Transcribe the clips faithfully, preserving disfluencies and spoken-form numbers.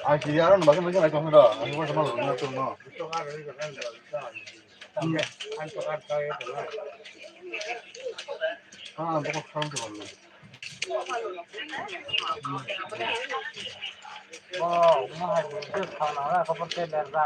Ang kiri aro nang bakal nang kiri tongo da, ang bakal sama lo nang tongo. Ah, ang bakal kang tongo. Oh, mahal itu sana lah, kapan saya lerda.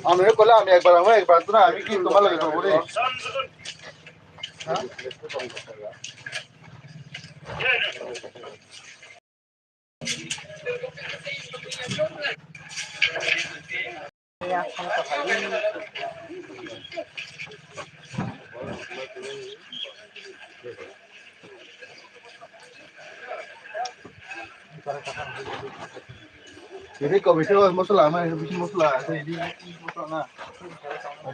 Ano ekbar, ano ekbar tu na, ami ki tomar lage to bole. Ini komite masala ama ini bikin masala, saya ini masala na.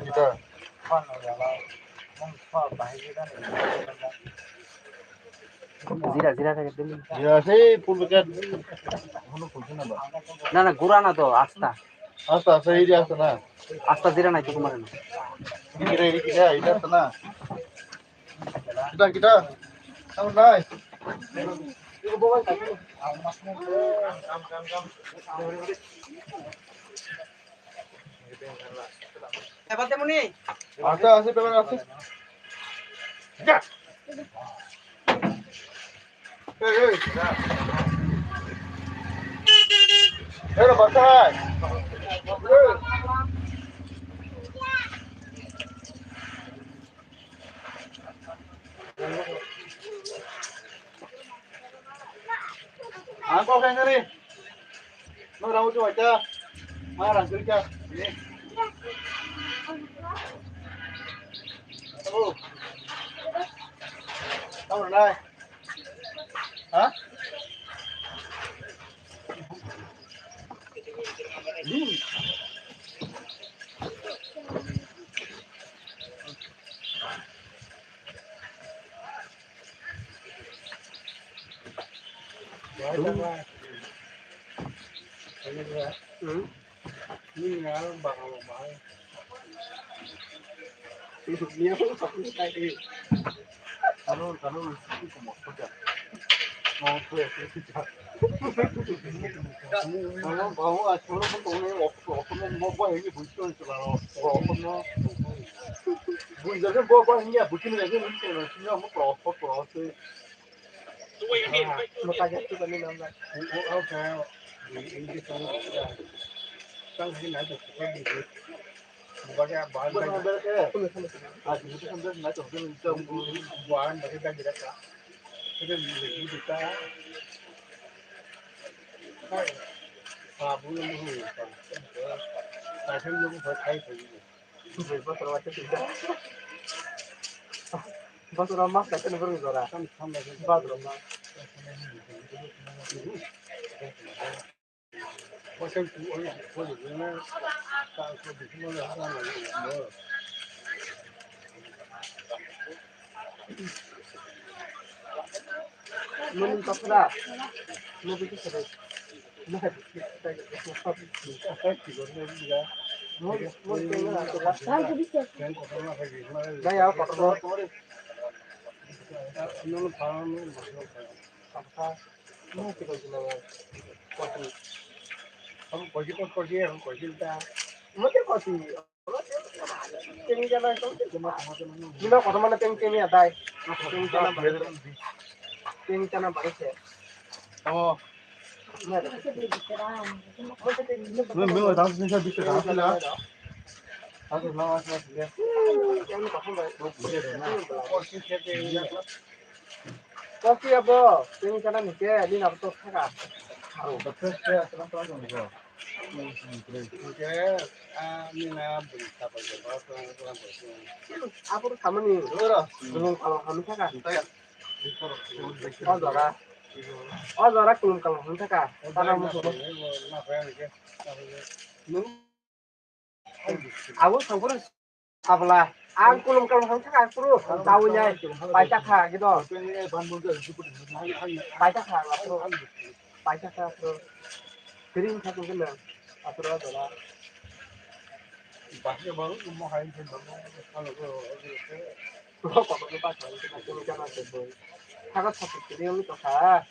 Kita. Jira, jira kaya dulu. Ya, saya pun bekat. Na, na, gura na to, asta. Asta, asta, ini asta na. Asta jira na itu kemarin. Ini kira, ini kira, ini asta na. Kita, kita. Tahu, nai. Pebar de muni. Asta, asta, pebar asta. Ya. Hey, hey. Hey, lo, basta hai. Hey. Ang kok kaya ngari. No, ramu tu baca. Ma, rang kiri kya? Ini. Oh. Tahu nai. Ha? Hmm. Hmm. Basura mas kaisa ni borok jora. Basura mas. Mani kapra. Mani kapra. Gaya kotor. Nino kotor mana teng teng ya dai. Teng teng ya dai. Teng teng ya dai. Tamo. Nung, nung, tamo sini sa bisa tamo sini. Aku mau asal sini. Kopi abo, teng kana nike, ni nabo to khaka. Aro. Betul, ya, terang terang dong, ya. Nike, ah, ni na beri sapa ya, terang terang dong. Aku tuh sama nih. Ora. Belum kalau kami khaka. Saya. O jora. O jora kulum kalung hwn thaka. Tana musugo. Abo sangkuru sabla. Ang kulum kalung hwn thaka puru. Tawi nai. Paita kha gido. Paita kha puru. Paita kha puru. Kering kha tungkhe nang. Apura jora. Bahai baru mau hai sih, mau kalau Thago thapuk tiri wngwi tongkha.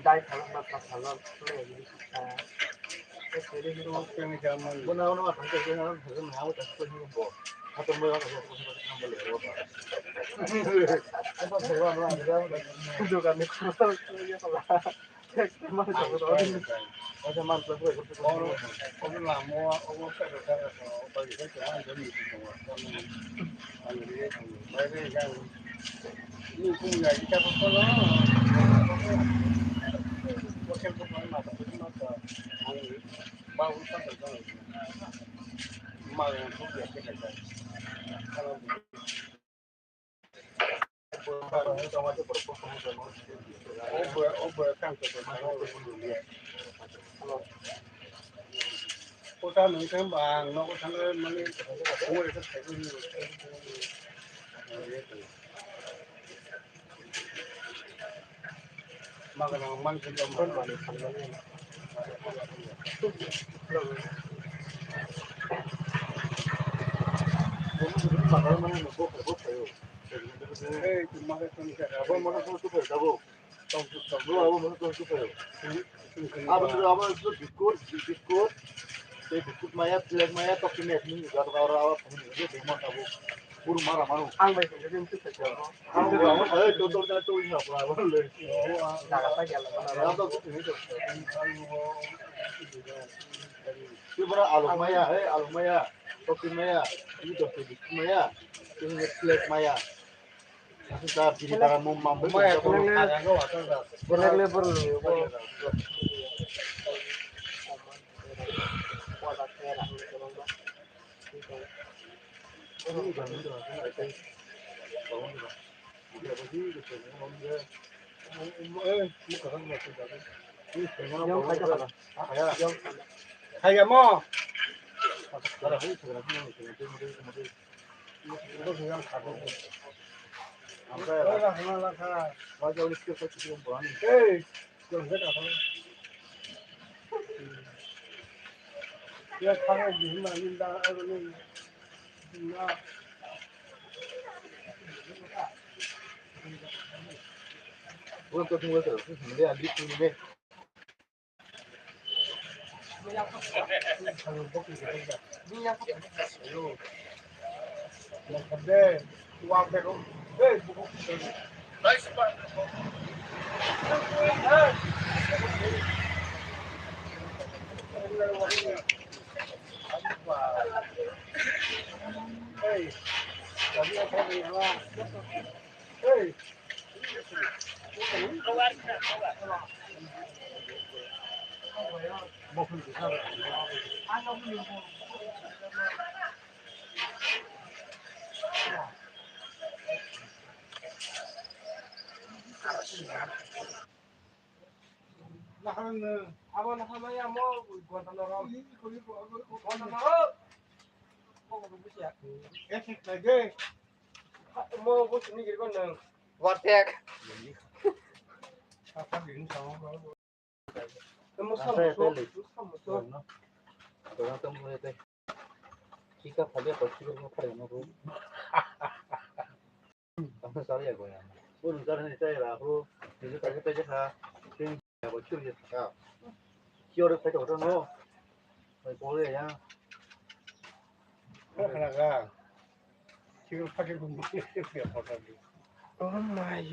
Dai thangma thangma thangma thangma wngwi tongkha. Bono ono thangkhe bono thangkhe nang abo thangkhe bo. Hato mo thangkhe bo. Dogan ni khorok. Abo, abo, abo, abo, biskut, biskut, tei biskut maya, flag maya, toki net ni, jat aro aro, buru mara mano. Ang bai khe rim tu khe. Ang bai khe rim tu khe. Ang bai khe rim tu khe. Ang bai khe rim tu khe. Tibora alok maya, he alok maya, toki maya, ini toki maya, ini flag maya. Asal biri para mum mam bai. Maya, maya, maya. Borok le borok le. Hayamo. Hey. Abo nahamaya mo gonta norok. Gonta norok. Mo bo sini giri kon nang. Wartek. Mo samuso. Samuso. Kita pada pasti kita pada mau. Ang sa ya ko yan. Pun sa ni sa ra ko. Ni ka ka ka ha. Kin ya ko chu ya. Ya. Kyo ro ka to no. Mai ko ya. Ka na ga. Kyo ka ke ko ni ya ko ta. Oh my.